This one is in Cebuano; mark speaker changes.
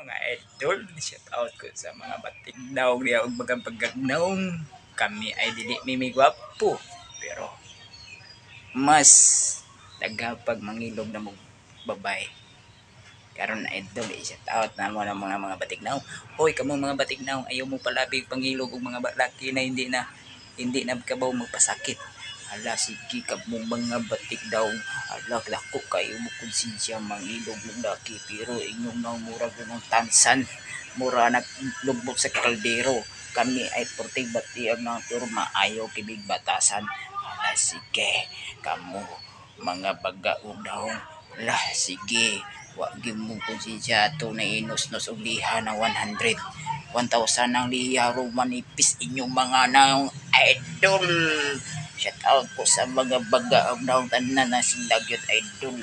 Speaker 1: Mga idol, shout out ko sa mga batignaw niya og mga pagagnaong. Kami ay dili mi gwapo, pero mas dagapag mangilog na mo babay. Karon, idol, i-shout out na mo ng mga batignaw. Hoy, kamo mga batignaw, ayaw mo palabi pangilog og mga laki na hindi na kabaw magpasakit. Hala, sige kamo mga batignaw. Hala, dako kayo mo konsensya mangilog og laki, pero inyong nang murag ng tansan. Mura naglugbot sa kaldero. Kami ay portig batiag ng pero maayo kibig batasan. Hala, sige kamo mga baga og dahong. Hala, sige. Wa gyud mo konsensya ato na inusnos og liha na 100. 1,000 ang liha ro manipis inyong mga naong, idol. Shout out po sa mga baga og dahong tanan na sila gyud, idol.